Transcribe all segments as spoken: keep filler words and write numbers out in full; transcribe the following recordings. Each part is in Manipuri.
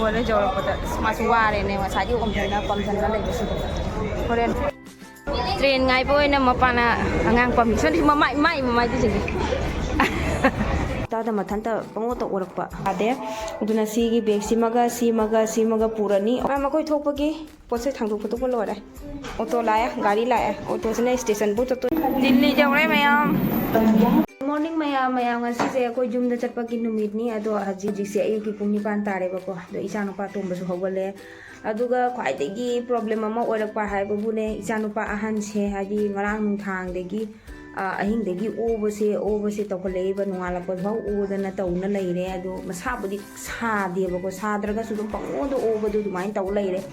ꯀꯣꯂꯦꯖ ꯌꯧꯔꯛꯄꯗ ꯑꯁ, ꯃꯥꯁꯨ ꯋꯥꯔꯦꯅꯦ, ꯉꯁꯥꯏꯗꯤ ꯑꯣꯝꯁꯤꯟꯅ ꯄꯝꯁꯤꯟꯅ ꯂꯩꯕꯁꯤꯗ꯫ ꯍꯣꯔꯦꯟ ꯇ꯭ꯔꯦꯟ ꯉꯥꯏꯕ ꯑꯣꯏꯅ ꯃꯄꯥꯅ ꯑꯉꯥꯡ ꯄꯝꯃꯤ꯫ ꯁꯣꯝꯗꯤ ꯃꯃꯥꯏ, ꯃꯥꯏ ꯃꯃꯥꯏꯗꯨ ꯌꯦꯡꯉꯤ꯫ ꯇꯥꯗ ꯃꯊꯟꯇ ꯄꯪꯑꯣꯠꯇ ꯑꯣꯔꯛꯄ꯫ ꯌꯥꯗꯦ꯫ ꯑꯗꯨꯅ ꯁꯤꯒꯤ ꯕꯦꯒꯁꯤꯃꯒ, ꯁꯤꯃꯒ, ꯁꯤꯃꯒ ꯄꯨꯔꯅꯤ꯫ ꯑ, ꯃꯈꯣꯏ ꯊꯣꯛꯄꯒꯤ ꯄꯣꯠ ꯆꯩ ꯊꯥꯡꯗꯣꯛ ꯈꯣꯠꯇꯣꯛꯄ ꯂꯣꯏꯔꯦ꯫ ꯑꯣꯇꯣ ꯂꯥꯛꯑꯦ, ꯒꯥꯔꯤ ꯂꯥꯛꯑꯦ꯫ ꯑꯣꯇꯣꯁꯤꯅ ꯁ꯭ꯇꯦꯁꯟꯕꯨ ꯆꯠꯇꯣꯏ꯫ ꯗꯤꯜꯂꯤ ꯌꯧꯔꯦ ꯃꯌꯥꯝ꯫ ꯃꯣꯔꯅꯤꯡ ꯃꯌꯥꯝ, ꯃꯌꯥꯝ, ꯉꯁꯤꯁꯦ ꯑꯩꯈꯣꯏ ꯌꯨꯝꯗ ꯆꯠꯄꯒꯤ ꯅꯨꯃꯤꯠꯅꯤ꯫ ꯑꯗꯣ ꯍꯧꯖꯤꯛ ꯍꯧꯖꯤꯛꯁꯦ ꯑꯌꯨꯛꯀꯤ ꯄꯨꯡ ꯅꯤꯄꯥꯟ ꯇꯥꯔꯦꯕꯀꯣ꯫ ꯑꯗꯣ ꯏꯆꯥꯅꯨꯄꯥ ꯇꯣꯝꯕꯁꯨ ꯍꯧꯒꯠꯂꯦ꯫ ꯑꯗꯨꯒ ꯈ꯭ꯋꯥꯏꯗꯒꯤ ꯄ꯭ꯔꯣꯕ꯭ꯂꯦꯝ ꯑꯃ ꯑꯣꯏꯔꯛꯄ ꯍꯥꯏꯕꯕꯨꯅꯦ, ꯏꯆꯥꯅꯨꯄꯥ ꯑꯍꯟꯁꯦ ꯍꯥꯏꯗꯤ ꯉꯔꯥꯡ ꯅꯨꯡꯗꯥꯡꯗꯒꯤ, ꯑ, ꯑꯍꯤꯡꯗꯒꯤ ꯑꯣꯕꯁꯦ, ꯑꯣꯕꯁꯦ ꯇꯧꯈꯠꯂꯛꯏꯕ, ꯅꯣꯡꯉꯥꯜꯂꯛꯄ ꯐꯥꯎ ꯑꯣꯗꯅ ꯇꯧꯅ ꯂꯩꯔꯦ꯫ ꯑꯗꯣ ꯃꯁꯥꯕꯨꯗꯤ ꯁꯥꯗꯦꯕꯀꯣ, ꯁꯥꯗ꯭ꯔꯒꯁꯨ ꯑꯗꯨꯝ ꯄꯪꯑꯣꯗ ꯑꯣꯕꯗꯣ ꯑꯗꯨꯃꯥꯏꯅ ꯇꯧ ꯂꯩꯔꯦ꯫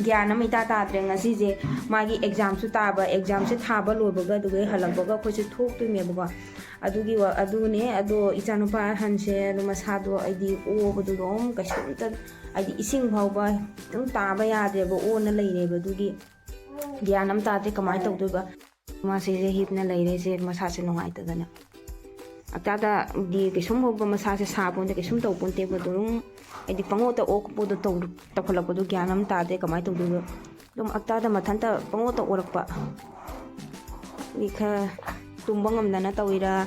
ꯒ꯭ꯌꯥꯟ ꯑꯃ ꯏꯇꯥ ꯇꯥꯗ꯭ꯔꯦ꯫ ꯉꯁꯤꯁꯦ ꯃꯥꯒꯤ ꯑꯦꯛꯖꯥꯝꯁꯨ ꯇꯥꯕ, ꯑꯦꯛꯖꯥꯝꯁꯦ ꯊꯥꯕ ꯂꯣꯏꯕꯒ ꯑꯗꯨꯒ ꯍꯜꯂꯛꯄꯒ ꯑꯩꯈꯣꯏꯁꯦ ꯊꯣꯛꯇꯣꯏꯅꯦꯕꯀꯣ꯫ ꯑꯗꯨꯒꯤ ꯋꯥ-, ꯑꯗꯨꯅꯦ꯫ ꯑꯗꯣ ꯏꯆꯥꯅꯨꯄꯥ ꯑꯍꯟꯁꯦ ꯑꯗꯣ ꯃꯁꯥꯗꯣ ꯑꯩꯗꯤ ꯑꯣꯕꯗꯣ ꯑꯗꯨꯝ ꯀꯩꯁꯨꯝꯇ ꯍꯥꯏꯗꯤ ꯏꯁꯤꯡ ꯐꯥꯎꯕ ꯑꯗꯨꯝ ꯇꯥꯕ ꯌꯥꯗ꯭ꯔꯦꯕ, ꯑꯣꯟꯅ ꯂꯩꯔꯦꯕ꯫ ꯑꯗꯨꯒꯤ ꯒ꯭ꯌꯥꯟ ꯑꯃ ꯇꯥꯗꯦ ꯀꯃꯥꯏꯅ ꯇꯧꯗꯣꯏꯕ꯫ ꯃꯥꯁꯤꯁꯦ ꯍꯤꯞꯅ ꯂꯩꯔꯦꯁꯦ ꯃꯁꯥꯁꯦ ꯅꯨꯡꯉꯥꯏꯇꯗꯅ꯫ ꯍꯞꯇꯥꯗꯗꯤ ꯀꯩꯁꯨꯝ ꯐꯥꯎꯕ ꯃꯁꯥꯁꯦ ꯁꯥꯄꯣꯟꯇꯦ, ꯀꯩꯁꯨꯝ ꯇꯧꯄꯣꯟꯇꯦꯕ꯫ ꯑꯗꯨꯝ ꯍꯥꯏꯗꯤ ꯄꯪꯑꯣꯠꯇ ꯑꯣꯛꯄꯗꯣ ꯇꯧ-, ꯇꯧꯈꯠꯂꯛꯄꯗꯣ ꯒ꯭ꯌꯥꯟ ꯑꯃ ꯇꯥꯗꯦ ꯀꯃꯥꯏꯅ ꯇꯧꯗꯣꯏꯕ꯫ ꯑꯗꯨꯝ ꯍꯞꯇꯥꯗ ꯃꯊꯟꯇ ꯄꯪꯑꯣꯠꯇ ꯑꯣꯔꯛꯄ꯫ ꯃꯤ ꯈꯔ ꯇꯨꯝꯕ ꯉꯝꯗꯅ ꯇꯧꯔꯤꯔꯥ,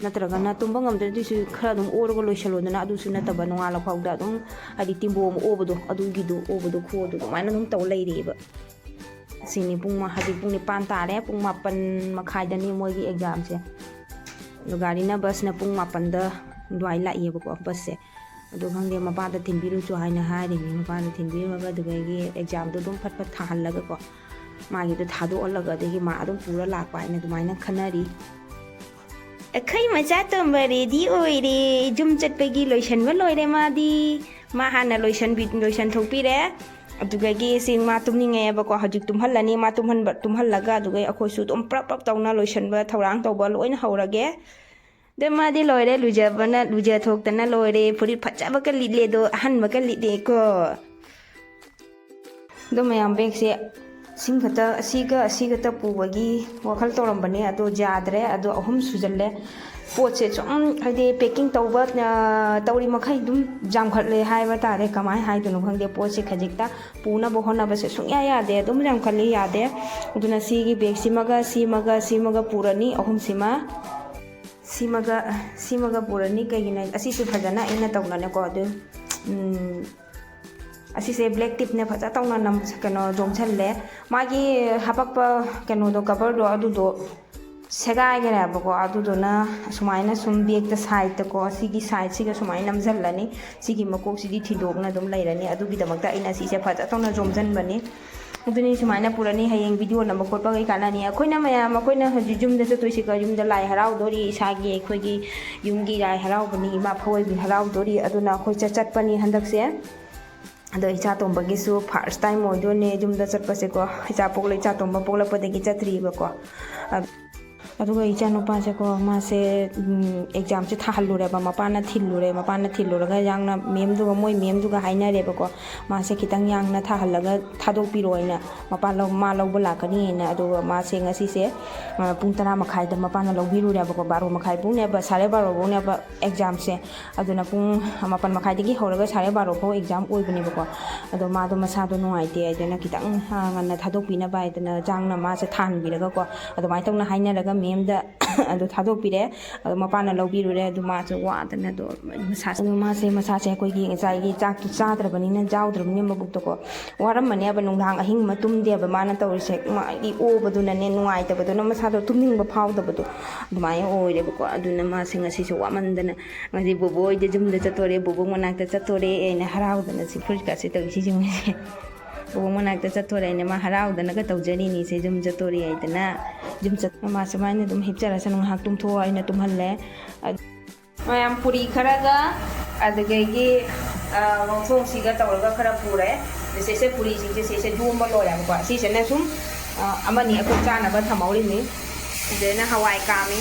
ꯅꯠꯇ꯭ꯔꯒꯅ ꯇꯨꯝꯕ ꯉꯝꯗ꯭ꯔꯗꯨꯁꯨ ꯈꯔ ꯑꯗꯨꯝ ꯑꯣꯔꯒ ꯂꯣꯏꯁꯜꯂꯣꯗꯅ꯫ ꯑꯗꯨꯁꯨ ꯅꯠꯇꯕ ꯅꯣꯡꯉꯥꯜꯂ ꯐꯥꯎꯗ ꯑꯗꯨꯝ ꯍꯥꯏꯗꯤ ꯇꯤꯝꯕꯣꯝ ꯑꯣꯕꯗꯣ, ꯑꯗꯨꯒꯤꯗꯣ ꯑꯣꯕꯗꯣ ꯈꯨꯑꯣꯗꯣ ꯑꯗꯨꯃꯥꯏꯅ ꯑꯗꯨꯝ ꯇꯧ ꯂꯩꯔꯦꯕ꯫ ꯁꯤꯅꯤ ꯄꯨꯡ ꯃ-, ꯍꯧꯖꯤꯛ ꯄꯨꯡ ꯅꯤꯄꯥꯟ ꯇꯥꯔꯦ, ꯄꯨꯡ ꯃꯥꯄꯟ ꯃꯈꯥꯏꯗꯅꯤ ꯃꯣꯏꯒꯤ ꯑꯦꯛꯖꯥꯝꯁꯦ꯫ ꯑꯗꯣ ꯒꯥꯔꯤꯅ, ꯕꯁꯅ ꯄꯨꯡ ꯃꯥꯄꯟꯗ ꯑꯗꯨꯋꯥꯏ ꯂꯥꯛꯏꯌꯦꯕꯀꯣ, ꯕꯁꯁꯦ꯫ ꯑꯗꯣ ꯈꯪꯗꯦ, ꯃꯄꯥꯗ ꯊꯤꯟꯕꯤꯔꯨꯆꯣ ꯍꯥꯏꯅ ꯍꯥꯏꯔꯤꯅꯤ꯫ ꯃꯄꯥꯗ ꯊꯤꯟꯕꯤꯔꯨꯔꯒ ꯑꯗꯨꯗꯒꯤ ꯑꯦꯛꯖꯥꯝꯗꯣ ꯑꯗꯨꯝ ꯐꯠ ꯐꯠ ꯊꯥꯍꯜꯂꯒꯀꯣ, ꯃꯥꯒꯤꯗꯣ ꯊꯥꯗꯣꯛꯍꯜꯂꯒ ꯑꯗꯒꯤ ꯃꯥ ꯑꯗꯨꯝ ꯄꯨꯔ ꯂꯥꯛꯄ ꯍꯥꯏꯅ ꯑꯗꯨꯃꯥꯏꯅ ꯈꯟꯅꯔꯤ꯫ ꯑꯩꯈꯣꯏ ꯃꯆꯥ ꯇꯣꯝꯕ ꯔꯦꯗꯤ ꯑꯣꯏꯔꯦ, ꯌꯨꯝ ꯆꯠꯄꯒꯤ ꯂꯣꯏꯁꯟꯕ ꯂꯣꯏꯔꯦ ꯃꯥꯗꯤ꯫ ꯃꯥ ꯍꯥꯟꯅ ꯂꯣꯏꯁꯟꯕꯤ-, ꯂꯣꯏꯁꯟ ꯊꯣꯛꯄꯤꯔꯦ꯫ ꯑꯗꯨꯗꯒꯤ ꯁꯤ ꯃꯥ ꯇꯨꯝꯅꯤꯡꯉꯛꯑꯦꯕꯀꯣ, ꯍꯧꯖꯤꯛ ꯇꯨꯝꯍꯜꯂꯅꯤ꯫ ꯃꯥ ꯇꯨꯝꯍꯟꯕ, ꯇꯨꯝꯍꯜꯂꯒ ꯑꯗꯨꯒ ꯑꯩꯈꯣꯏꯁꯨ ꯑꯗꯨꯝ ꯄ꯭ꯔꯞ ꯄ꯭ꯔꯞ ꯇꯧꯅ ꯂꯣꯏꯁꯟꯕ ꯊꯧꯔꯥꯡ ꯇꯧꯕ ꯂꯣꯏꯅ ꯍꯧꯔꯒꯦ꯫ ꯑꯗꯣ ꯃꯥꯗꯤ ꯂꯣꯏꯔꯦ, ꯂꯨꯖꯕꯅ, ꯂꯨꯖ ꯊꯣꯛꯇꯅ ꯂꯣꯏꯔꯦ꯫ ꯐꯨꯔꯤꯠ ꯐꯖꯕꯒ ꯂꯤꯠꯂꯦ, ꯑꯗꯣ ꯑꯍꯟꯕꯒ ꯂꯤꯠꯂꯦꯀꯣ꯫ ꯑꯗꯣ ꯃꯌꯥꯝ, ꯕꯦꯒꯁꯦ ꯁꯤꯡ ꯈꯛꯇ, ꯑꯁꯤꯒ ꯑꯁꯤꯒꯇ ꯄꯨꯕꯒꯤ ꯋꯥꯈꯜ ꯇꯧꯔꯝꯕꯅꯦ, ꯑꯗꯣ ꯌꯥꯗ꯭ꯔꯦ꯫ ꯑꯗꯣ ꯑꯍꯨꯝ ꯁꯨꯖꯜꯂꯦ꯫ ꯄꯣꯠꯁꯦ ꯁꯨꯝ ꯍꯥꯏꯗꯤ packing ꯇꯧꯕ, ꯑ, ꯇꯧꯔꯤ ꯃꯈꯩ ꯑꯗꯨꯝ ꯌꯥꯝꯈꯠꯂꯦ ꯍꯥꯏꯕ ꯇꯥꯔꯦ꯫ ꯀꯃꯥꯏꯅ ꯍꯥꯏꯗꯣꯏꯅꯣ ꯈꯪꯗꯦ, ꯄꯣꯠꯁꯦ ꯈꯖꯤꯛꯇ ꯄꯨꯅꯕ ꯍꯣꯠꯅꯕꯁꯦ ꯁꯨꯡꯌꯥ ꯌꯥꯗꯦ, ꯑꯗꯨꯝ ꯌꯥꯝꯈꯠꯂꯤ, ꯌꯥꯗꯦ꯫ ꯑꯗꯨꯅ ꯁꯤꯒꯤ bag ꯁꯤꯃꯒ, ꯁꯤꯃꯒ, ꯁꯤꯃꯒ ꯄꯨꯔꯅꯤ, ꯑꯍꯨꯝꯁꯤꯃ꯫ ꯁꯤꯃꯒ, ꯁꯤꯃꯒ ꯄꯨꯔꯅꯤ꯫ ꯀꯩꯒꯤꯅꯣ ꯍꯥꯏꯗꯤ ꯑꯁꯤꯁꯨ ꯐꯖꯅ ꯑꯩꯅ ꯇꯧꯅꯅꯦꯀꯣ꯫ ꯑꯗꯨ, ꯎꯝ, ꯑꯁꯤꯁꯦ black tape ꯅ ꯐꯖ ꯇꯧꯅ ꯅꯝ-, ꯀꯩꯅꯣ, ꯌꯣꯝꯁꯜꯂꯦ꯫ ꯃꯥꯒꯤ ꯍꯥꯄꯛꯄ ꯀꯩꯅꯣꯗꯣ, cover ꯗꯣ, ꯑꯗꯨꯗꯣ ꯁꯦꯒꯥꯏꯈ꯭ꯔꯦꯕꯀꯣ꯫ ꯑꯗꯨꯗꯨꯅ ꯁꯨꯃꯥꯏꯅ ꯁꯨꯝ bag ꯇ side ꯇꯀꯣ, ꯁꯤꯒꯤ side ꯁꯤꯒ ꯁꯨꯃꯥꯏꯅ ꯅꯝꯁꯤꯜꯂꯅꯤ꯫ ꯁꯤꯒꯤ ꯃꯀꯣꯛꯁꯤꯗꯤ ꯊꯤꯗꯣꯛꯅ ꯑꯗꯨꯝ ꯂꯩꯔꯅꯤ꯫ ꯑꯗꯨꯒꯤꯗꯃꯛꯇ ꯑꯩꯅ ꯁꯤꯁꯦ ꯐꯖ ꯇꯧꯅ ꯌꯣꯝꯁꯤꯟꯕꯅꯤ꯫ ꯑꯗꯨꯅꯤ, ꯁꯨꯃꯥꯏꯅ ꯄꯨꯔꯅꯤ꯫ ꯍꯌꯦꯡ video ꯅꯝꯕ ꯈꯣꯠꯄꯒꯤ ꯀꯥꯟꯅꯅꯤ꯫ ꯑꯩꯈꯣꯏꯅ ꯃꯌꯥꯝ, ꯑꯩꯈꯣꯏꯅ ꯍꯧꯖꯤꯛ ꯌꯨꯝꯗ ꯆꯠꯇꯣꯏꯁꯤꯀꯣ, ꯌꯨꯝꯗ ꯂꯥꯏ ꯍꯔꯥꯎꯗꯣꯔꯤ, ꯏꯁꯥꯒꯤ ꯑꯩꯈꯣꯏꯒꯤ ꯌꯨꯝꯒꯤ ꯂꯥꯏ ꯍꯔꯥꯎꯕꯅꯤ, ꯏꯃꯥ ꯐꯋꯣꯏꯕꯤ ꯍꯔꯥꯎꯗꯣꯔꯤ꯫ ꯑꯗꯨꯅ ꯑꯩꯈꯣꯏ ꯆꯠ-, ꯆꯠꯄꯅꯤ ꯍꯟꯗꯛꯁꯦ꯫ ꯑꯗꯣ ꯏꯆꯥ ꯇꯣꯝꯕꯒꯤꯁꯨ first time ꯑꯣꯏꯗꯣꯏꯅꯦ ꯌꯨꯝꯗ ꯆꯠꯄꯁꯦꯀꯣ꯫ ꯏꯆꯥ ꯄꯣꯛꯂ-, ꯏꯆꯥ ꯇꯣꯝꯕ ꯄꯣꯛꯂꯛꯄꯗꯒꯤ ꯆꯠꯇ꯭ꯔꯤꯕꯀꯣ꯫ ꯑ-, ꯑꯗꯨꯒ ꯏꯆꯥ ꯅꯨꯄꯥꯁꯦꯀꯣ, ꯃꯥꯁꯦ, ꯎꯝ, exam ꯁꯦ ꯊꯥꯍꯜꯂꯨꯔꯦꯕ, ꯃꯄꯥꯅ ꯊꯤꯜꯂꯨꯔꯦ꯫ ꯃꯄꯥꯅ ꯊꯤꯜꯂꯨꯔꯒ ꯌꯥꯡꯅ ma'am ꯗꯨꯒ, ꯃꯣꯏ ma'am ꯗꯨꯒ ꯍꯥꯏꯅꯔꯦꯕꯀꯣ, ꯃꯥꯁꯦ ꯈꯤꯇꯪ ꯌꯥꯡꯅ ꯊꯥꯍꯜꯂꯒ ꯊꯥꯗꯣꯛꯄꯤꯔꯣ ꯍꯥꯏꯅ꯫ ꯃꯄꯥ ꯂꯧ-, ꯃꯥ ꯂꯧꯕ ꯂꯥꯛꯀꯅꯤ ꯍꯥꯏꯅ꯫ ꯑꯗꯨꯒ ꯃꯥꯁꯦ ꯉꯁꯤꯁꯦ, ꯑ, ꯄꯨꯡ ꯇꯔꯥ ꯃꯈꯥꯏꯗ ꯃꯄꯥꯅ ꯂꯧꯕꯤꯔꯨꯔꯦꯕꯀꯣ꯫ ꯕꯥꯔꯣ ꯃꯈꯥꯏ ꯐꯥꯎꯅꯦꯕ, ꯁꯥꯔꯦ ꯕꯥꯔꯣ ꯐꯥꯎꯅꯦꯕ exam ꯁꯦ꯫ ꯑꯗꯨꯅ ꯄꯨꯡ ꯃꯥꯄꯟ ꯃꯈꯥꯏꯗꯒꯤ ꯍꯧꯔꯒ ꯁꯥꯔꯦ ꯕꯥꯔꯣ ꯐꯥꯎ exam ꯑꯣꯏꯕꯅꯦꯕꯀꯣ꯫ ꯑꯗꯣ ꯃꯥꯗꯣ ꯃꯁꯥꯗꯣ ꯅꯨꯡꯉꯥꯏꯇꯦ ꯍꯥꯏꯗꯅ, ꯈꯤꯇꯪ, ꯑ, ꯉꯟꯅ ꯊꯥꯗꯣꯛꯄꯤꯅꯕ ꯍꯥꯏꯗꯅ ꯌꯥꯡꯅ ꯃꯥꯁꯦ ꯊꯥꯍꯟꯕꯤꯔꯒꯀꯣ, ꯑꯗꯨꯃꯥꯏꯅ ꯇꯧꯅ ꯍꯥꯏꯅꯔꯒ ma'am ꯗ ꯑꯗꯨ ꯊꯥꯗꯣꯛꯄꯤꯔꯦ꯫ ꯑꯗꯣ ꯃꯄꯥꯅ ꯂꯧꯕꯤꯔꯨꯔꯦ꯫ ꯑꯗꯨ ꯃꯥꯁꯦ ꯋꯥꯗꯅ ꯑꯗꯣ ꯃꯁꯥꯁꯦ, ꯑꯗꯣ ꯃꯥꯁꯦ ꯃꯁꯥꯁꯦ ꯑꯩꯈꯣꯏꯒꯤ ꯉꯁꯥꯏꯒꯤ ꯆꯥꯛꯇꯨ ꯆꯥꯗ꯭ꯔꯕꯅꯤꯅ, ꯌꯥꯎꯗ꯭ꯔꯕꯅꯤꯅ ꯃꯕꯨꯛꯇꯀꯣ, ꯋꯥꯔꯝꯃꯅꯦꯕ꯫ ꯅꯨꯡꯗꯥꯡ ꯑꯍꯤꯡ ꯑꯃ ꯇꯨꯝꯗꯦꯕ ꯃꯥꯅ ꯇꯧꯔꯤꯁꯦ꯫ ꯃꯥꯒꯤ ꯑꯣꯕꯗꯨꯅꯅꯦ, ꯅꯨꯡꯉꯥꯏꯇꯕꯗꯨꯅ ꯃꯁꯥꯗꯣ ꯇꯨꯝꯅꯤꯡꯕ ꯐꯥꯎꯗꯕꯗꯣ ꯑꯗꯨꯃꯥꯏꯅ ꯑꯣꯏꯔꯦꯕꯀꯣ꯫ ꯑꯗꯨꯅ ꯃꯥꯁꯦ ꯉꯁꯤꯁꯦ ꯋꯥꯃꯟꯗꯅ ꯉꯁꯤ ꯕꯣꯕꯣ ꯍꯣꯏꯗ ꯌꯨꯝꯗ ꯆꯠꯇꯣꯔꯦ, ꯕꯣꯕꯣ ꯃꯅꯥꯛꯇ ꯆꯠꯇꯣꯔꯦ ꯑꯩꯅ ꯍꯔꯥꯎꯗꯅ ꯁꯤ ꯐꯨꯔꯤꯠꯀꯥꯁꯦ ꯇꯧꯔꯤꯁꯤ ꯌꯦꯡꯉꯨꯁꯦ꯫ ꯕꯣꯕꯣ ꯃꯅꯥꯛꯇ ꯆꯠꯇꯣꯔꯦ ꯍꯥꯏꯅ ꯃꯥ ꯍꯔꯥꯎꯗꯅꯒ ꯇꯧꯖꯔꯤꯅꯤ꯫ ꯁꯦ ꯌꯨꯝ ꯆꯠꯇꯣꯔꯦ ꯍꯥꯏꯗꯅ ꯌꯨꯝ ꯆꯠ-, ꯃꯥ ꯁꯨꯃꯥꯏꯅ ꯑꯗꯨꯝ ꯍꯤꯞꯆꯔꯁꯅꯨ, ꯉꯥꯏꯍꯥꯛ ꯇꯨꯝꯊꯣꯛꯑꯣ, ꯑꯩꯅ ꯇꯨꯝꯍꯜꯂꯦ꯫ ꯑꯗ-, ꯃꯌꯥꯝ ꯄꯨꯔꯤ ꯈꯔꯒ ꯑꯗꯨꯗꯒꯤ, ꯑ, ꯉꯧꯊꯣꯡꯁꯤꯒ ꯇꯧꯔꯒ ꯈꯔ ꯄꯨꯔꯦ꯫ ꯑꯗ ꯁꯤꯁꯦ ꯄꯨꯔꯤꯁꯤꯡꯁꯦ ꯁꯤꯁꯦ ꯌꯣꯝꯕ ꯂꯣꯏꯔꯦꯕꯀꯣ꯫ ꯁꯤꯁꯤꯅ ꯁꯨꯝ, ꯑ, ꯑꯃꯅꯤ ꯑꯩꯈꯣꯏ ꯆꯥꯅꯕ ꯊꯝꯍꯧꯔꯤꯅꯤ꯫ ꯑꯗꯨꯗꯩꯅ ꯍꯋꯥꯏ ꯀꯥꯝꯃꯤ꯫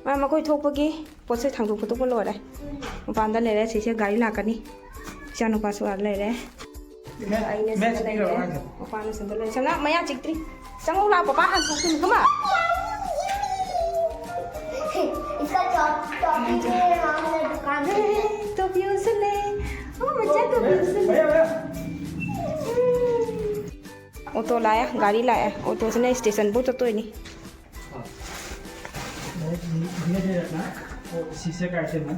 ꯃꯥ ꯃꯈꯣꯏ ꯊꯣꯛꯄꯒꯤ ꯄꯣꯠ ꯆꯩ ꯊꯥꯡꯗꯣꯛ ꯈꯣꯠꯇꯣꯛꯄ ꯂꯣꯏꯔꯦ꯫ ꯃꯄꯥꯟꯗ ꯂꯩꯔꯦ꯫ ꯁꯤꯁꯦ ꯒꯥꯔꯤ ꯂꯥꯛꯀꯅꯤ꯫ ꯏꯆꯥꯅꯨꯄꯥꯁꯨ ꯑꯥ ꯂꯩꯔꯦ꯫ ꯑꯗꯨꯒ ꯑꯩꯅ ꯁꯤꯗ ꯂꯩꯔꯦ꯫ ꯃꯄꯥꯅ ꯁꯤꯗ ꯂꯩꯔꯦ꯫ ꯁꯅꯥ, ꯃꯌꯥ ꯆꯤꯛꯇ꯭ꯔꯤ꯫ ꯆꯪꯉꯧ ꯂꯥ, ꯄꯄꯥ ꯍꯥꯟ ꯊꯣꯛꯇꯣꯏꯅꯤ꯫ Come on꯫ ꯑꯣꯇꯣ ꯂꯥꯛꯑꯦ, ꯒꯥꯔꯤ ꯂꯥꯛꯑꯦ꯫ ꯑꯣꯇꯣꯁꯤꯅ ꯁ꯭ꯇꯦꯁꯟꯐꯥꯎ ꯆꯠꯇꯣꯏꯅꯤ꯫ धीरे धीरे रखना। वो शीशे का ऐसे ना।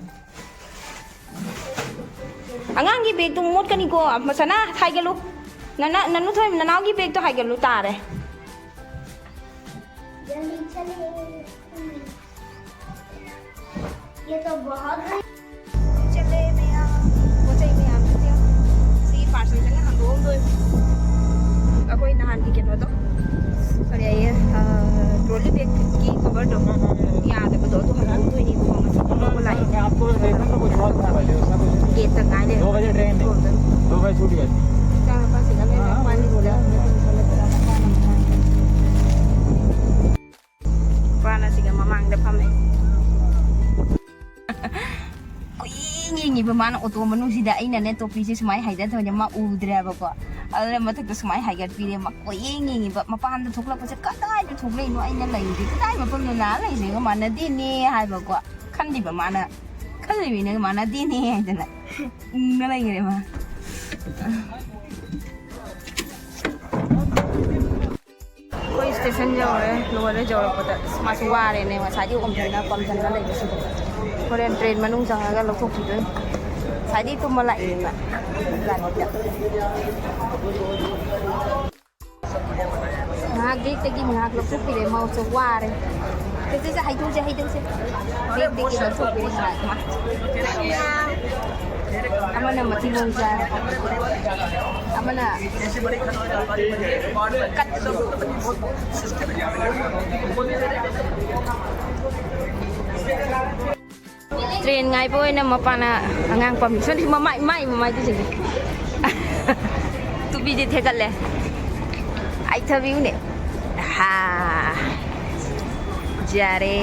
ꯑꯉꯥꯡꯒꯤ ꯕꯦꯒꯇꯨ ꯃꯣꯠꯀꯅꯤꯀꯣ꯫ ꯃꯁꯅꯥ ꯍꯥꯏꯒꯠꯂꯨ꯫ ꯅꯅꯥ ꯅꯅꯨ ꯊꯣꯏ ꯅꯅꯥꯎꯒꯤ ꯕꯦꯒꯇꯣ ꯍꯥꯏꯒꯠꯂꯨ ꯇꯥꯔꯦ꯫ जल्दी चले। ये तो बहुत बड़ी। ꯆꯠꯂꯦ ꯃꯌꯥꯝ꯫ ꯄꯣꯠ ꯆꯩ ꯃꯌꯥꯝꯁꯦ ꯌꯦꯡꯉꯣ꯫ ꯁꯤ ꯄꯥꯔꯁꯦꯜꯁꯤꯅ ꯍꯟꯗꯣꯛꯑꯝꯗꯣꯏꯅꯤ꯫ ꯑꯩꯈꯣꯏ ꯅꯍꯥꯟꯒꯤ ꯀꯩꯅꯣꯗꯣ ꯀꯔꯤ ꯍꯥꯏꯌꯦ, ꯇ꯭ꯔꯣꯂꯤ ꯕꯦꯒꯀꯤ ꯀꯣꯚꯔꯗꯣ ꯌꯥꯗꯕꯗꯣ ꯑꯗꯨ ꯍꯟꯗꯣꯛꯑꯝꯗꯣꯏꯅꯤꯀꯣ꯫ ꯉꯁꯤ ꯂꯧꯕ ꯂꯥꯛꯑꯦ꯫ ꯒꯦꯠꯇ ꯉꯥꯏ ꯂꯩꯔꯦ꯫ दो बजे ट्रेन है। दो बजे छूट गई। ꯏꯆꯥꯅꯨꯄꯥꯁꯤꯒ ꯂꯩꯔꯦ꯫ ꯃꯄꯥꯅ ꯁꯤꯗ ꯃꯃꯥꯡꯗ ꯐꯝꯃꯦ꯫ ꯀꯨꯏꯌꯦꯡ ꯌꯦꯡꯉꯤꯕ ꯃꯥꯅ ꯑꯣꯇꯣ ꯃꯅꯨꯡꯁꯤꯗ꯫ ꯑꯩꯅꯅꯦ ꯇꯣꯄꯤꯁꯦ ꯁꯨꯃꯥꯏꯅ ꯍꯥꯏꯗꯊꯣꯏꯅꯦ ꯃꯥ ꯎꯗ꯭ꯔꯦꯕꯀꯣ꯫ ꯑꯗꯨꯅ ꯃꯊꯛꯇ ꯁꯨꯃꯥꯏꯅ ꯍꯥꯏꯒꯠꯄꯤꯔꯦ꯫ ꯃꯥ ꯀꯨꯏꯌꯦꯡ ꯌꯦꯡꯉꯤꯕ꯫ ꯃꯄꯥꯟꯗ ꯊꯣꯛꯂꯛꯄꯁꯦ ꯀꯗꯥꯏꯗ ꯊꯣꯛꯂꯛꯏꯅꯣ ꯑꯩꯅ ꯂꯩꯔꯤꯁꯦ? ꯀꯗꯥꯏ ꯃꯐꯝꯗꯅꯣ ꯅꯥ ꯂꯩꯔꯤꯁꯦꯒ ꯃꯥꯟꯅꯗꯦꯅꯦ ꯍꯥꯏꯕꯀꯣ꯫ ꯈꯜꯂꯤꯕ ꯃꯥꯅ꯫ ꯈꯜꯂꯤꯕꯅꯤꯅ ꯃꯥꯟꯅꯗꯦꯅꯦ ꯍꯥꯏꯗꯅ꯫ ꯎꯪꯉ ꯂꯩꯈ꯭ꯔꯦ ꯃꯥ꯫ ꯑꯩꯈꯣꯏ ꯁ꯭ꯇꯦꯁꯟ ꯌꯧꯔꯦ, ꯂꯣꯏꯔꯦ ꯌꯧꯔꯛꯄꯗ꯫ ꯑꯁ, ꯃꯥꯁꯨ ꯋꯥꯔꯦꯅꯦ, ꯉꯁꯥꯏꯗꯤ ꯑꯣꯝꯁꯤꯟꯅ ꯄꯝꯁꯤꯟꯅ ꯂꯩꯕꯁꯤꯗ꯫ ꯍꯣꯔꯦꯟ ꯇ꯭ꯔꯦꯟ ꯃꯅꯨꯡ ꯆꯪꯉꯒ ꯂꯧꯊꯣꯛꯄꯤꯗꯣꯏꯅꯤ꯫ ꯉꯁꯥꯏꯗꯤ ꯇꯨꯝꯃ ꯂꯥꯛꯏꯅꯦ ꯃꯥ꯫ ꯒꯥꯔꯤꯗ꯫ ꯉꯥꯏꯍꯥꯛ ꯕꯦꯛꯇꯒꯤ ꯉꯥꯏꯍꯥꯛ ꯂꯧꯊꯣꯛꯄꯤꯔꯦ, ꯃꯥꯁꯨ ꯋꯥꯔꯦ꯫ ꯁꯦ, ꯁꯦ, ꯁꯦ, ꯍꯩꯗꯣꯛꯁꯦ, ꯍꯩꯗꯣꯛꯁꯦ꯫ ꯕꯦꯛꯇꯒꯤ ꯂꯧꯊꯣꯛꯄꯤꯔꯦ ꯉꯥꯏꯍꯥꯛ꯫ ꯑꯃꯅ ꯃꯊꯤꯕꯣꯡ ꯆꯥꯏ, ꯑꯃꯅ ꯀꯠ꯫ ꯇ꯭ꯔꯦꯟ ꯉꯥꯏꯕ ꯑꯣꯏꯅ ꯃꯄꯥꯅ ꯑꯉꯥꯡ ꯄꯝꯃꯤ꯫ ꯁꯣꯝꯗ ꯃꯃꯥꯏ, ꯃꯥꯏ ꯃꯃꯥꯏꯗꯨ ꯌꯦꯡꯉꯦ꯫ ꯇꯨꯄꯤꯗꯤ ꯊꯦꯛꯀꯠꯂꯦ꯫ ꯑꯥꯏꯊꯕꯤꯌꯨꯅꯦ꯫ ꯍꯥ꯫ ꯌꯥꯔꯦ꯫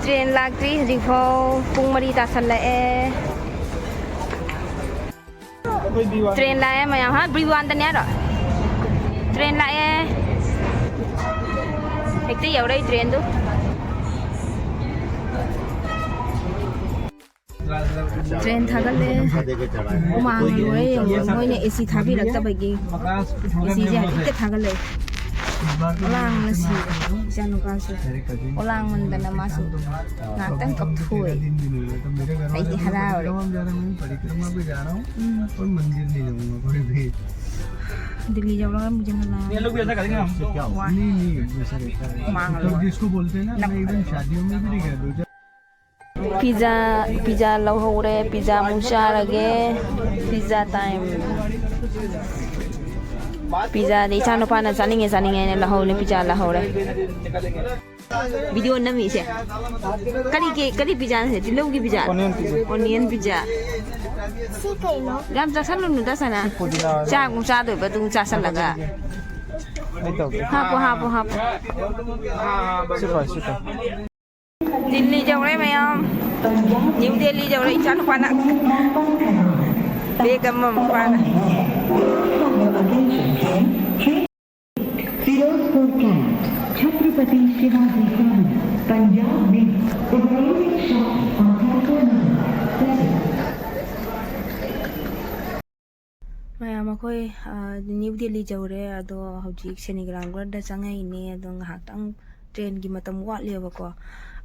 ꯇ꯭ꯔꯦꯟ ꯂꯥꯛꯇ꯭ꯔꯤ ꯍꯧꯖꯤꯛꯐꯥꯎ꯫ ꯄꯨꯡ ꯃꯔꯤ ꯇꯥꯁꯜꯂꯛꯑꯦ꯫ ꯇ꯭ꯔꯦꯟ ꯂꯥꯛꯑꯦ ꯃꯌꯥꯝ꯫ ꯍꯥ, ꯕ꯭ꯔꯤꯋꯥꯟꯗꯅꯦ ꯍꯥꯏꯔꯣ? ꯇ꯭ꯔꯦꯟ ꯂꯥꯛꯑꯦ꯫ ꯍꯦꯛꯇ ꯌꯧꯔꯛꯏ ꯇ꯭ꯔꯦꯟꯗꯨ꯫ ꯇ꯭ꯔꯦꯟ ꯊꯥꯒꯠꯂꯦ꯫ ꯍꯨꯃꯥꯡ ꯂꯣꯏꯔꯦ ꯌꯦꯡꯉꯣ, ꯃꯣꯏꯅ ꯑꯦ ꯁꯤ ꯊꯥꯕꯤꯔꯛꯇꯕꯒꯤ꯫ ꯑꯦ ꯁꯤꯁꯦ ꯍꯧꯖꯤꯛꯇ ꯊꯥꯒꯠꯂꯛꯑꯦ꯫ ꯑꯣꯂꯥꯡꯅ ꯁꯤꯔꯦ ꯏꯆꯥꯅꯨꯄꯥꯁꯦ꯫ ꯑꯣꯂꯥꯡꯃꯟꯗꯅ ꯃꯥꯁꯨ ꯉꯥꯛꯇꯪ ꯀꯞꯊꯣꯛꯑꯦ꯫ ꯑꯩꯗꯤ ꯍꯔꯥꯎꯔꯦ꯫ ꯎꯝ꯫ दिल्ली जाऊंगा मुझे मिलना है। ये लोग भी ऐसा करेंगे हम। वाह। नहीं, नहीं, वैसा रहता है। मांग लो। तो जिसको बोलते हैं ना, मैं इवन शादियों में भी नहीं गया, दो चार। Pizza, pizza ꯂꯧꯍꯧꯔꯦ꯫ ꯄꯤꯖꯥ ꯑꯃꯨꯛ ꯆꯥꯔꯒꯦ꯫ Pizza time. ꯄꯤꯖꯥꯗꯤ ꯏꯆꯥ ꯅꯨꯄꯥꯅ ꯆꯥꯅꯤꯡꯉꯦ ꯆꯥꯅꯤꯡꯉꯦꯅ ꯂꯧꯍꯧꯔꯦ꯫ ꯄꯤꯖꯥ ꯂꯧꯍꯧꯔꯦ꯫ ꯚꯤꯗꯤꯑꯣ ꯅꯝꯃꯤꯁꯦ ꯀꯔꯤꯒꯤ, ꯀꯔꯤ ꯄꯤꯖꯥꯅꯣ ꯁꯦ? ꯇꯤꯜꯍꯧꯒꯤ pizza? Onion pizza. Onion pizza. ꯁꯤ ꯀꯩꯅꯣ? ꯌꯥꯝ ꯆꯥꯁꯜꯂꯨꯅꯨ ꯗꯁꯅ꯫ ꯄꯨꯗꯤꯅꯥ꯫ ꯆꯥꯛ ꯑꯃꯨꯛ ꯆꯥꯗꯣꯏꯕ ꯑꯗꯨ ꯆꯥꯁꯜꯂꯒ꯫ ꯑꯩ ꯇꯧꯒꯦ꯫ ꯍꯥꯞꯄꯣ, ꯍꯥꯞꯄꯣ, ꯍꯥꯞꯄꯣ꯫ ꯁꯤ ꯄꯥꯏ, ꯁꯤ ꯄꯥꯏ꯫ ꯗꯤꯜꯂꯤ ꯌꯧꯔꯦ ꯃꯌꯥꯝ꯫ ꯅ꯭ꯌꯨ ꯗꯦꯜꯂꯤ ꯌꯧꯔꯦ ꯏꯆꯥꯅꯨꯄꯥꯅ꯫ ꯕꯦꯒ ꯑꯃ ꯃꯄꯥꯅ꯫ फिरोजपुर कैंट, छत्रपति शिवाजी कॉलोनी, पंजाब में उभरने शाही आंकड़ा नंबर सेवन। ꯃꯌꯥꯝ ꯑꯩꯈꯣꯏ, ꯑ, ꯅ꯭ꯌꯨ ꯗꯦꯜꯂꯤ ꯌꯧꯔꯦ꯫ ꯑꯗꯣ ꯍꯧꯖꯤꯛ ꯁꯦꯅꯤꯒ꯭ꯔꯥꯝꯒꯔꯗ ꯆꯪꯉꯛꯏꯅꯦ꯫ ꯑꯗꯣ ꯉꯥꯏꯍꯥꯛꯇꯪ ꯇ꯭ꯔꯦꯟꯒꯤ ꯃꯇꯝ ꯋꯥꯠꯂꯤꯕꯀꯣ,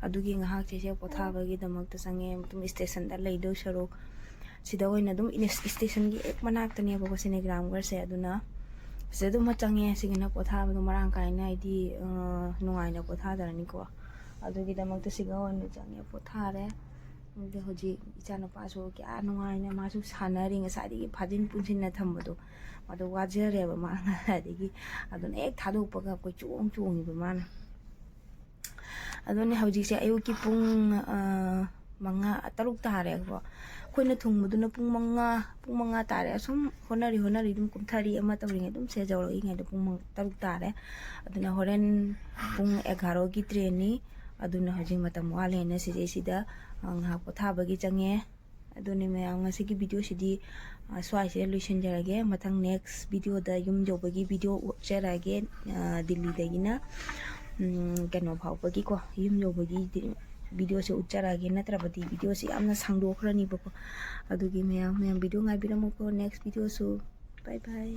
ꯑꯗꯨꯒꯤ ꯉꯥꯏꯍꯥꯛ ꯆꯦꯁꯦ ꯄꯣꯊꯥꯕꯒꯤꯗꯃꯛꯇ ꯆꯪꯉꯦ꯫ ꯑꯗꯨꯝ ꯏꯁꯇꯦꯁꯟꯗ ꯂꯩꯗꯧ ꯁꯔꯨꯛ ꯁꯤꯗ ꯑꯣꯏꯅ ꯑꯗꯨꯝ ꯏꯅ-, ꯏꯁꯇꯦꯁꯟꯒꯤ ꯍꯦꯛ ꯃꯅꯥꯛꯇꯅꯦꯕꯀꯣ ꯁꯦꯅꯤꯒ꯭ꯔꯥꯝꯒꯔꯁꯦ꯫ ꯑꯗꯨꯅ ꯁꯤꯗ ꯑꯗꯨꯝ ꯆꯪꯉꯦ꯫ ꯁꯤꯒꯤꯅ ꯄꯣꯊꯥꯕꯗꯣ ꯃꯔꯥꯡ ꯀꯥꯏꯅ, ꯍꯥꯏꯗꯤ, ꯑ, ꯅꯨꯡꯉꯥꯏꯅ ꯄꯣꯊꯥꯖꯔꯅꯤꯀꯣ꯫ ꯑꯗꯨꯒꯤꯗꯃꯛꯇ ꯁꯤꯒ ꯑꯣꯏꯅ ꯆꯪꯉꯦ, ꯄꯣꯊꯥꯔꯦ꯫ ꯑꯗꯣ ꯍꯧꯖꯤꯛ ꯏꯆꯥꯅꯨꯄꯥꯁꯨ ꯀꯌꯥ ꯅꯨꯡꯉꯥꯏꯅ ꯃꯥꯁꯨ ꯁꯥꯟꯅꯔꯤ꯫ ꯉꯁꯥꯏꯗꯒꯤ ꯐꯥꯖꯤꯟ ꯄꯨꯟꯁꯤꯟꯅ ꯊꯝꯕꯗꯣ ꯃꯥꯗꯣ ꯋꯥꯖꯔꯦꯕ ꯃꯥ ꯉꯁꯥꯏꯗꯒꯤ꯫ ꯑꯗꯨꯅ ꯍꯦꯛ ꯊꯥꯗꯣꯛꯄꯒ ꯑꯩꯈꯣꯏ ꯆꯣꯡ ꯆꯣꯡꯉꯤꯕ ꯃꯥꯅ꯫ ꯑꯗꯨꯅꯦ ꯍꯧꯖꯤꯛꯁꯦ ꯑꯌꯨꯛꯀꯤ ꯄꯨꯡ, ꯑ, ꯃꯉꯥ, ꯇꯔꯨꯛ ꯇꯥꯔꯦꯀꯣ꯫ ꯑꯩꯈꯣꯏꯅ ꯊꯨꯡꯕꯗꯨꯅ ꯄꯨꯡ ꯃꯉꯥ, ꯄꯨꯡ ꯃꯉꯥ ꯇꯥꯔꯦ꯫ ꯑꯁꯨꯝ ꯍꯣꯠꯅꯔꯤ ꯍꯣꯠꯅꯔꯤ ꯑꯗꯨꯝ ꯀꯨꯝꯊꯔꯤ, ꯑꯃ ꯇꯧꯔꯤꯉꯩ ꯑꯗꯨꯝ ꯁꯤꯗ ꯌꯧꯔꯛꯏꯉꯩꯗ ꯄꯨꯡ ꯃꯪ-, ꯇꯔꯨꯛ ꯇꯥꯔꯦ꯫ ꯑꯗꯨꯅ ꯍꯣꯔꯦꯟ ꯄꯨꯡ ꯑꯦꯒꯥꯔꯣꯒꯤ ꯇ꯭ꯔꯦꯟꯅꯤ꯫ ꯑꯗꯨꯅ ꯍꯧꯖꯤꯛ ꯃꯇꯝ ꯋꯥꯠꯂꯦꯅ ꯁꯤꯗꯩꯁꯤꯗ, ꯑ, ꯉꯥꯏꯍꯥꯛ ꯄꯣꯊꯥꯕꯒꯤ ꯆꯪꯉꯦ꯫ ꯑꯗꯨꯅꯤ ꯃꯌꯥꯝ, ꯉꯁꯤꯒꯤ ꯚꯤꯗꯤꯑꯣꯁꯤꯗꯤ, ꯑ, ꯁ꯭ꯋꯥꯏꯁꯤꯗ ꯂꯣꯏꯁꯤꯟꯖꯔꯒꯦ꯫ ꯃꯊꯪ ꯅꯦꯛꯁ ꯚꯤꯗꯤꯑꯣꯗ ꯌꯨꯝ ꯌꯧꯕꯒꯤ ꯚꯤꯗꯤꯑꯣ ꯎꯠꯆꯔꯛꯑꯒꯦ꯫ ꯑ, ꯗꯤꯜꯂꯤꯗꯒꯤꯅ, ꯎꯝ, ꯀꯩꯅꯣ ꯐꯥꯎꯕꯒꯤꯀꯣ, ꯌꯨꯝ ꯌꯧꯕꯒꯤ ꯗꯤ-, ꯚꯤꯗꯤꯑꯣꯁꯦ ꯎꯠꯆꯔꯛꯑꯒꯦ, ꯅꯠꯇ꯭ꯔꯕꯗꯤ ꯚꯤꯗꯤꯑꯣꯁꯦ ꯌꯥꯝꯅ ꯁꯥꯡꯗꯣꯛꯈ꯭ꯔꯅꯤꯕꯀꯣ꯫ ꯑꯗꯨꯒꯤ ꯃꯌꯥꯝ ꯃꯌꯥꯝ ꯚꯤꯗꯤꯑꯣ ꯉꯥꯏꯕꯤꯔꯝꯃꯨꯀꯣ, ꯅꯦꯛꯁ ꯚꯤꯗꯤꯑꯣꯁꯨ꯫ ꯕꯥꯏ ꯕꯥꯏ꯫